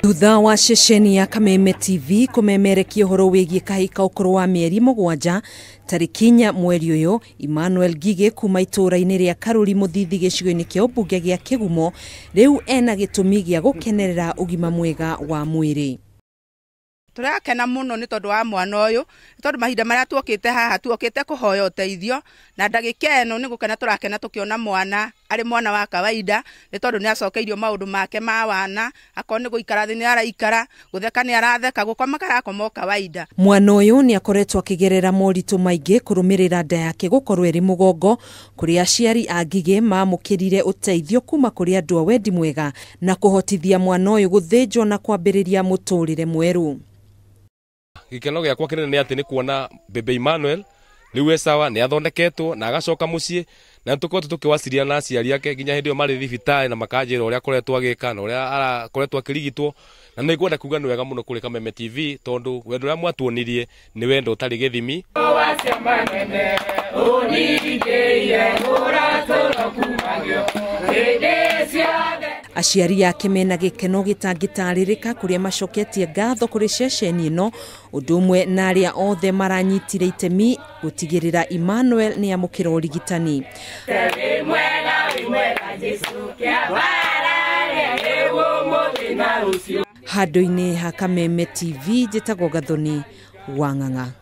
Thutha wa ceceni ya Kameme TV kũmemerekia ũhoro wĩgiĩ kahĩĩ ka ũkũrũ wa mĩeri 7 tarĩki 4 mweri ũyũ, Emmanuel Ngigĩ kuma itũũra-inĩ rĩa Karũri Mũthithi gĩcigo-inĩ kĩa ũmbunge gĩa Kĩgumo rĩu ena gĩtũmi gĩa gũkenerera ũgima mwega wa mwĩrĩ. Tũrakena mũno nĩ tondũ wa mwana ũyũ, nĩ tondũ mahinda marĩa tuokĩte haha tuokĩte kũhoya ũteithio, na ndagĩka ĩno nĩ gũkena tũrakena tũkĩona mwana arĩ mwana wa kawaida, nĩ tondũ nĩ acokeirio maũndũ make ma wana, akorwo nĩ gũikara thĩ nĩ araikara, gũtheka nĩ aratheka, gũkoma karakoma o kawaida. Mwana ũyũ nĩ akoretwo akĩgerera moritũ maingĩ kũrũmĩrĩra nda yake gũkorwo ĩrĩ mũgongo, kũrĩa aciari a Ngigĩ mamũkĩrire ũteithio kuma kũrĩ andũ a wendi mwega na kũhotithia mwana ũyũ gũthĩnjwo na kwambĩrĩria mũtũrĩre mwerũ. Gĩkeno gĩakwa kĩnene nĩ atĩ nĩ kuona Bebe Emmanuel rĩu e sawa, nĩ athondeketwo na agacoka mũciĩ, na nĩtũkoretwo tũkĩwaciria na aciari ake nginya hĩndĩ ĩyo marĩ thibitarĩ na makanjĩra ũrĩa akoretwo agĩka na ũrĩa arakoretwo akĩrigitwo, na nĩ ngwenda kuga nĩ wega mũno kũrĩ Kameme TV tondũ wendo ũrĩa mwatuonirie nĩ wendo ũtarĩ gĩthimi. Aciari ake mena gĩkeno gĩtangĩtarĩrĩka kũrĩa macoketie ngatho kũrĩ ceceni ĩno, ũndũ ũmwe na arĩa othe maranyitire itemi gũtigĩrĩra Emmanuel nĩ amũkĩra ũrigitani. Handũ-inĩ ha Kameme TV njĩtagwo Gathoni wa Ng'ang'a.